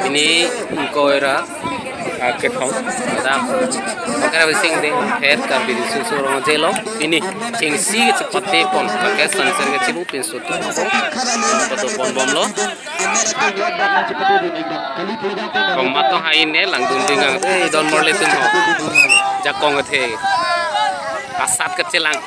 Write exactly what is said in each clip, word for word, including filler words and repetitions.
Pini ingkoi ra, ah, kethom. Dak Pakar Bising Ding Phet Karbi Riso Riso Rong Aje along pini chengsi kachepate pon Pakar Sansen kachibung pinso atum aphan pado pon bomlo. Rong Matong Haine langdun ding ang, eh, Don Marley atum ho. Jakong athe asat kachelang.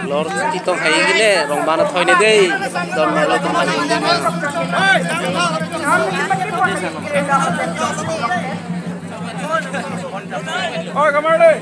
Lor Titong Haine le, Rong Matong Haine dei, Don Marley atum langdun ding. Oi, kamar dei.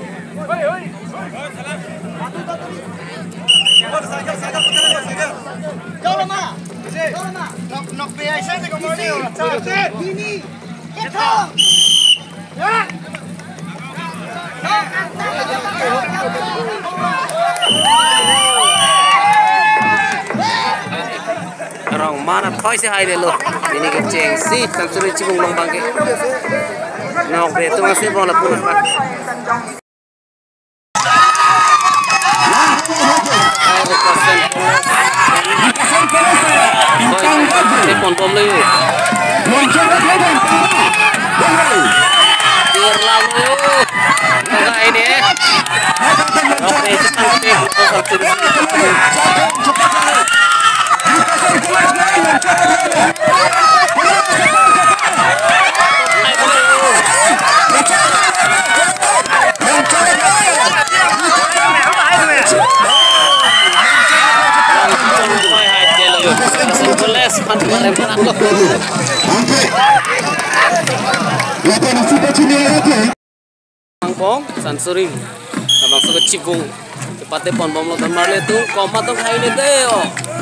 Rong Matong Haine si haidelo. Pini kechengsi Sansuri chibung along abangke. Nokbe atum si bol lapu nang. Te pon bomlo. Dir lang lo. Toga ini. Oke, cepat, cepat. Angpong, Sansuri. Labangso kachibung. Chepate pon bomlo Don Marley atum, Rong Matong Haine dei o.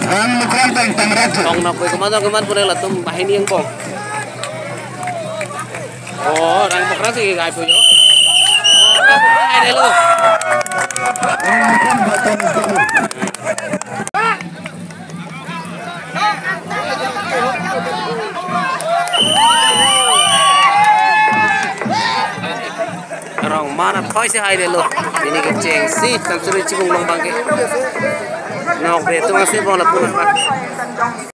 Rang mukran tang tang rat. Tong na pui komat komat pune latum banghini angbong. Oh, rang mukran si gai puyo. Oh, rang mukran haidelo. Rang mukran batang. Rong Matong Haine si haidelo. Pini kechengsi Sansuri chibung along abangke. Nokbe atum si bol lapu nang.